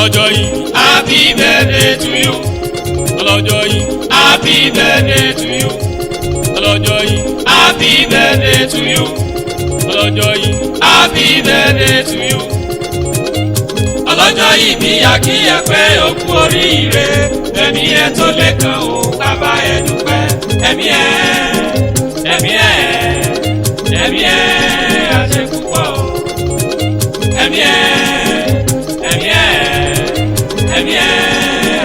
Ọlọ́jọ́ yìí. Happy birthday to you. Ọlọ́jọ́ yìí. Happy birthday to you. Ọlọ́jọ́ yìí. Happy birthday to you. Ọlọ́jọ́ yìí. Happy birthday to you. Ọlọ́jọ́ ìbí akíyẹ pé ó kú oríire. Ẹ̀mí ẹ̀ tó lé kan ò bàbá ẹ̀ dúpẹ́. Ẹ̀mí ẹ̀, ẹ̀mí ẹ̀, ẹ̀mí ẹ̀ àṣẹ púpọ̀ o. Ẹ̀mí ẹ̀, ẹ̀mí ẹ̀, ẹ̀mí ẹ̀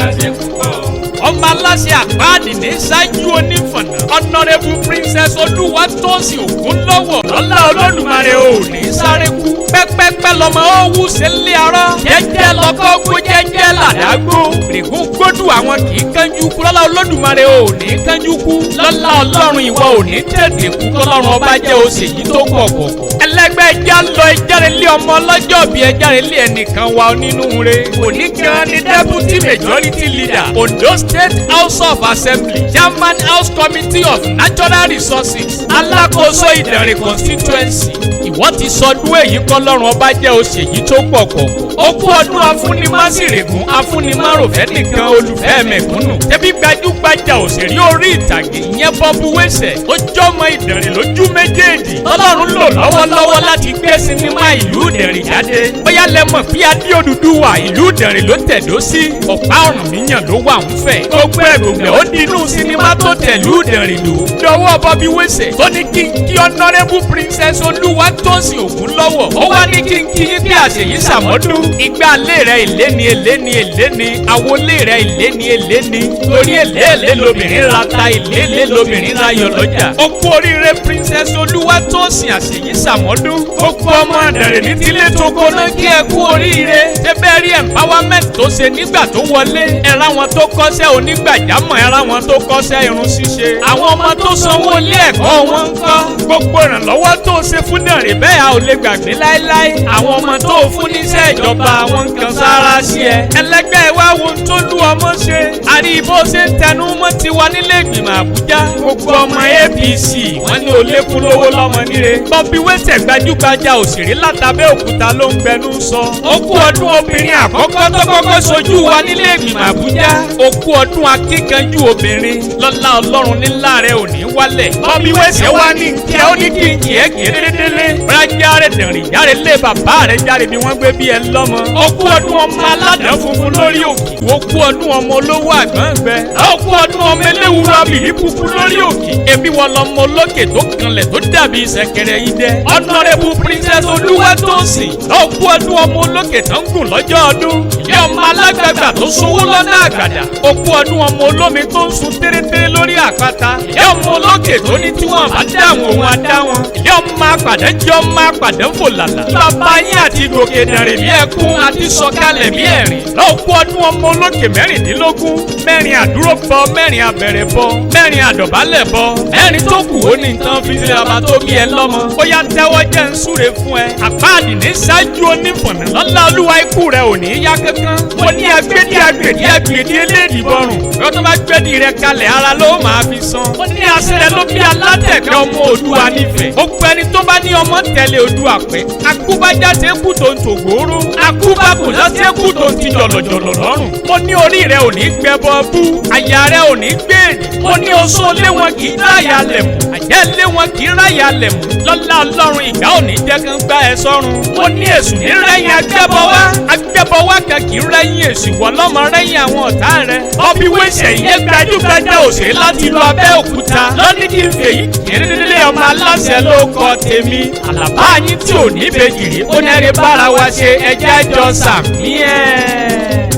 àṣẹ púpọ̀ o. Ọmọ aláṣẹ àpáàdì ní ṣáájú onífọ̀nà, Honourable Princess Olúwatósìn Ògúnlọ́wọ̀, lọ́lá Olódùmarè ò ní sáré kú. Pẹ́pẹ́pẹ́ lọmọ ó wú sí ilé arọ́, jẹ́jẹ́ lọ́kọ́ gbó, jẹ́jẹ́ làdágbó rìgún gbódù, àwọn kì í kánjú kú. Lọ́lá Olódùmarè ò ní kánjú kú. Lọ́lá Ọlọ́run, ìwọ ò ní tètè kú. Kọ́lọ́run ọba jẹ́ oṣù yìí tó pọ̀ pọ̀. Ẹlẹ́gbẹ́ ẹja lọ, ẹjáre lé ọmọ ọlọ́jọ́ bíi ẹjáre lé ẹnìkan wa onínúure. Òní gan ni Deputy Majority Leader, Ondo State House of Assembly, Chairman, House Committee of Natural Resources, alákòóso Ìdànrè constituency. Ìwọ ti sọdún èyí, kọ́lọ́run ọba jẹ́ oṣù yìí tó pọ̀ pọ̀. Ó kú ọdún afúnimásìrègùn, afúnimáròfẹ́ nìkan, olùfẹ́ mẹ̀kúnnù. Ẹbí gbajúgbajà òṣèré orí ìtàgé ìyẹn Bobby Wese ó jọmọ Ìdànrè lójú méjèèjì, Ọlọ́run lò lọ́wọ́lọ́wọ́ láti gbé sinimá ìlú Ìdànrè jáde. Bóyá lẹ mọ̀ pé adé Odùduwà, ìlú Ìdànrè ló tẹ̀dó sí. Ọ̀pá Ọ̀rànmíyàn ló wà ń fẹ̀. Gbogbo ẹ̀ gbogbo ẹ̀ ó di inú sinimá tó tẹ̀lú Ìdànrè lò. Dọwọ́ Bobby Wese tó ní kí n kí Honourable Princess Olúwatósìn Ògúnlọ́wọ̀, ó wá ní kí n kí yín bí àṣeyí sàmọ́dún. Ìgbà lé rẹ̀ èlé ni, èlé ni, èlé ni. Àwọlé rẹ̀ èlé ni, èlé ni, torí èlé èlé lobìnrin ra ta, èlé èlé lobìnrin ra yọ lọ́jà. Ó kú oríire, Princess Olúwatósìn, àṣeyí sàmọ́dún. Gbogbo ọmọ àdàrẹ̀ ní tílé tó kóná kí ẹ kú oríire. Ṣé rí empowerment tó ṣe nígbà tó wọlé? Ẹ ráwọn tó kọ́ṣẹ́ onígbàjámọ̀, ẹ ráwọn tó kọ́ṣẹ́ irun ṣíṣe, àwọn ọmọ tó sanwó ilé ẹ̀kọ́ wọn ń kọ́. Gbogbo ìrànlọ́wọ́ tó ṣe fún Dànrè bẹ́ẹ̀, a ò lè gbàgbé láéláé. Àwọn ọmọ tó fún níṣẹ́ ìjọba, wọn ń kan sára sí ẹ. Ẹlẹgbẹ́ wa, wo tó lú ọmọ ṣe àrí bó ṣe ń tẹnu mọ́ tiwa nílé ìgbìmọ̀ Àbújá. Gbogbo ọmọ APC wọ́n ní olékún lówó lọ́mọ níre. Bobby Wese, gbajúgbajà òṣèré látàbẹ́ òkúta ló ń gbẹnu sọ. Ó kú ọdún, obìnrin àkọ́kọ́ tó kọ́kọ́ sojú wa nílé ìgbìmọ̀ Àbújá. Ó kú ọdún, akíkanjú obìnrin. Lọ́lá Ọlọ́run, nílá rẹ̀ ò ní wálẹ̀. Bobby Wese wá ní kí ẹ ó ní kí n kì ẹ́ kì í délédélé. Rájáre dẹ̀rìn járe lé bàbá rẹ̀ járe bí wọ́n gbé bí ẹ lọ́mọ. Ó kú ọdún, ọmọ aládàá funfun lórí òkè. Ó kú ọdún, ọmọ olówó àgbọ̀ngbẹ. Ó kú ọdún, ọmọ eléwúrọ̀ abìrí kúkú lórí òkè. Ebi wọn lọmọ olókè tó kanlẹ̀ tó dàbí ìṣẹ̀kẹ̀rẹ̀ idẹ. Honourable Princess Olúwatósìn, ó kú ọdún, ọmọ olókè tó ń gùn lọ́jọ́ ọdún. Ìyá ọmọ alágbàgbà tó sunwó lọ́nà àgbàdà. Ó kú ọdún, ọmọ olómi tó ń sun tẹ́rẹ́tẹ́rẹ́ lórí àpáta. Ìyá ọmọ olókè tó ní tí wọ́n bá dáhùn, òun á dá wọn. Ìyá ọmọ apàdé jẹ́ ọmọ apàdé ń fò làlà. Bàbá yín àti gòkè dàrè bí ẹkún àti sọ̀kalẹ̀ bí ẹ̀rín. Lọ́kú ọdún, ọmọ olókè 16, mẹ́rin àdúró bọ, mẹ́rin abẹ̀rẹ̀ bọ, mẹ́rin àdọ̀bálẹ̀ bọ, mẹ́rin tó kù ó ní nǹkan fi sílẹ̀ bàbá tó bí ẹ lọ́mọ. Ó yá, tẹ́wọ́ jẹ́ ń súre fún ẹ. Àpáàdì ní ṣáájú onífọ̀nà, lọ́lá Olúwa, ikú rẹ ò ní yá kankan. Mo ní agbédí agbèdí agbèdí eléèdì bọrùn. Yọ tó bá gbédì rẹ kalẹ̀, ara ló máa fi san. Ó ní àṣẹ ló bí alátẹ̀kẹ́ ọmọ Òdùà nífẹ̀ẹ́. Gbogbo ẹni tó bá ní ọmọ tẹ̀lé Òdùà pé akúbájá ṣe kú tó ń tògbóró, akúbákùnlá ṣe kú tó ń ti jọ̀lọ̀jọ̀lọ̀ lọ́rùn. Mo ní orí rẹ ò ní gbẹbọ bú, àyà rẹ ò ní gbèèdì. Mo ní oṣó lé wọn kì í ráyà lẹ̀ mú, àjẹ́ lé wọn kì í ráyà lẹ̀ mú. Lọ́lá Ọlọ́run, ìgbà ò ní jẹ́ kán gbá ẹ sọ́run. Mo ní èṣù ní rẹ́yìn agbẹ́bọ wá, agbẹ́bọ wá kan kì í rẹ́yìn èṣù, wọ́n lọ́mọ rẹ́yìn àwọn ọ̀tá rẹ̀. Bobby Wese ìyẹn gbajúgbajà òṣèré láti ìlú Abẹ́òkúta lọ́ní kí n fèyí kéré. Ọmọ aláṣẹ ló kọ tèmi, àlàbá yín tí ò ní bèjì rí. Ó ní ẹni bára wa ṣe, ẹjẹ́ jọ sàmí ẹ̀.